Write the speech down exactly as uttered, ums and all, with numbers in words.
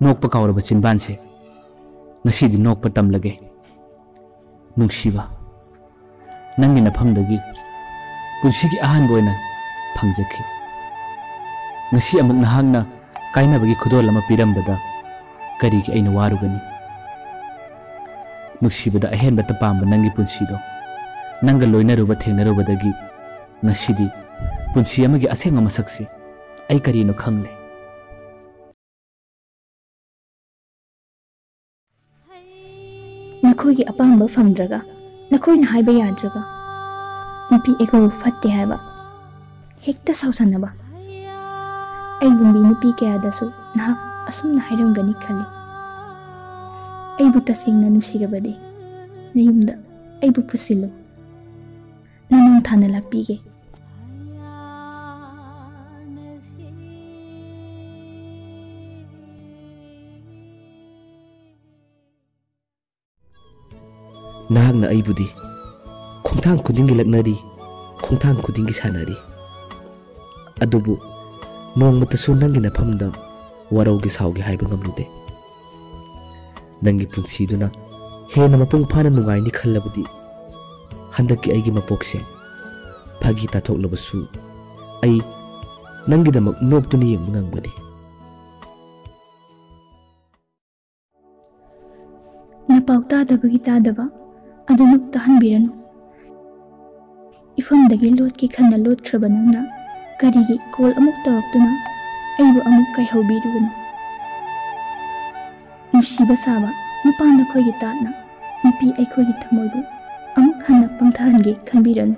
ꯅꯣꯛꯄ ꯀꯥꯎꯔꯕ ꯆꯤꯟꯕꯥꯟꯁꯦ, ꯉꯁꯤꯗꯤ ꯅꯣꯛꯄ ꯇꯝꯂꯒꯦ꯫ ꯅꯨꯡꯁꯤꯕ, ꯅꯪꯒꯤ ꯅꯐꯝꯗꯒꯤ ꯄꯨꯟꯁꯤꯒꯤ ꯑꯍꯥꯟꯕ ꯑꯣꯏꯅ ꯐꯪꯖꯈꯤ꯫ ꯉꯁꯤ ꯑꯃꯨꯛ ꯅꯍꯥꯛꯅ ꯀꯥꯏꯅꯕꯒꯤ ꯈꯨꯗꯣꯜ ꯑꯃ ꯄꯤꯔꯝꯕꯗ ꯀꯔꯤꯒꯤ ꯑꯩꯅ ꯋꯥꯔꯨꯒꯅꯤ? ꯅꯨꯡꯁꯤꯕꯗ ꯑꯍꯦꯟꯕꯇ ꯄꯥꯝꯕ ꯅꯪꯒꯤ ꯄꯨꯟꯁꯤꯗꯣ, ꯅꯪꯒ ꯂꯣꯏꯅꯔꯨꯕ ꯊꯦꯡꯅꯔꯨꯕꯗꯒꯤ ꯉꯁꯤꯗꯤ ꯄꯨꯟꯁꯤ ꯑꯃꯒꯤ ꯑꯁꯦꯡꯕ ꯃꯁꯛꯁꯤ ꯑꯩ ꯀꯔꯤꯅꯣ ꯈꯪꯂꯦ꯫ ꯅꯈꯣꯏꯒꯤ ꯑꯄꯥꯝꯕ ꯐꯪꯗ꯭ꯔꯒ, ꯅꯈꯣꯏꯅ ꯍꯥꯏꯕ ꯌꯥꯗ꯭ꯔꯒ, ꯅꯨꯄꯤ ꯑꯩꯈꯣꯏꯕꯨ ꯐꯠꯇꯦ ꯍꯥꯏꯕ ꯍꯦꯛꯇ ꯁꯥꯎꯁꯟꯅꯕ꯫ ꯑꯩꯒꯨꯝꯕꯤ ꯅꯨꯄꯤ ꯀꯌꯥꯗꯁꯨ ꯅꯍꯥꯛ ꯑꯁꯨꯝꯅ ꯍꯥꯏꯔꯝꯒꯅꯤ ꯈꯜꯂꯤ꯫ ꯑꯩꯕꯨ ꯇꯁꯦꯡꯅ ꯅꯨꯡꯁꯤꯔꯕꯗꯤ ꯅꯌꯨꯝꯗ ꯑꯩꯕꯨ ꯄꯨꯁꯤꯜꯂꯨ꯫ ꯅꯃꯥꯡ ꯊꯥꯅ ꯂꯥꯛꯄꯤꯒꯦ꯫ ꯅꯍꯥꯛꯅ ꯑꯩꯕꯨꯗꯤ ꯈꯣꯡꯊꯥꯡ ꯈꯨꯗꯤꯡꯒꯤ ꯂꯛꯅꯔꯤ, ꯈꯣꯡꯊꯥꯡ ꯈꯨꯗꯤꯡꯒꯤ ꯁꯥꯟꯅꯔꯤ꯫ ꯑꯗꯨꯕꯨ ꯅꯣꯡꯃꯇꯁꯨ ꯅꯪꯒꯤ ꯅꯐꯝꯗ ꯋꯥꯔꯧꯒꯦ ꯁꯥꯎꯒꯦ ꯍꯥꯏꯕ ꯉꯝꯂꯨꯗꯦ꯫ ꯅꯪꯒꯤ ꯄꯨꯟꯁꯤꯗꯨꯅ ꯍꯦꯟꯅ ꯃꯄꯨꯡ ꯐꯥꯅ ꯅꯨꯡꯉꯥꯏꯅꯤ ꯈꯜꯂꯕꯗꯤ ꯍꯟꯗꯛꯀꯤ ꯑꯩꯒꯤ ꯃꯄꯣꯛꯁꯦ ꯐꯥꯒꯤ ꯇꯥꯊꯣꯛꯂꯕꯁꯨ ꯑꯩ ꯅꯪꯒꯤꯗꯃꯛ ꯅꯣꯛꯇꯨꯅ ꯌꯦꯡꯕ ꯉꯝꯒꯅꯤ꯫ ꯅꯄꯥꯎ ꯇꯥꯗꯕꯒꯤ ꯇꯥꯗꯕ ꯑꯗꯨꯃꯛ ꯇꯥꯍꯟꯕꯤꯔꯅꯨ꯫ ꯏꯐꯝꯗꯒꯤ ꯂꯣꯠꯀꯦ ꯈꯟꯅ ꯂꯣꯠꯈ꯭ꯔꯕ ꯅꯪꯅ ꯀꯔꯤꯒꯤ ꯀꯣꯜ ꯑꯃꯨꯛ ꯇꯧꯔꯛꯇꯨꯅ ꯑꯩꯕꯨ ꯑꯃꯨꯛ ꯀꯥꯏꯍꯧꯕꯤꯔꯤꯕꯅꯣ? ꯅꯨꯡꯁꯤꯕ ꯁꯥꯕ ꯅꯨꯄꯥ ꯅꯈꯣꯏꯒꯤ ꯇꯥꯠꯅ ꯅꯨꯄꯤ ꯑꯩꯈꯣꯏꯒꯤ ꯊꯃꯣꯏꯕꯨ ꯑꯃꯨꯛ ꯍꯟꯅ ꯄꯪꯊꯍꯟꯒꯦ ꯈꯟꯕꯤꯔꯅꯨ꯫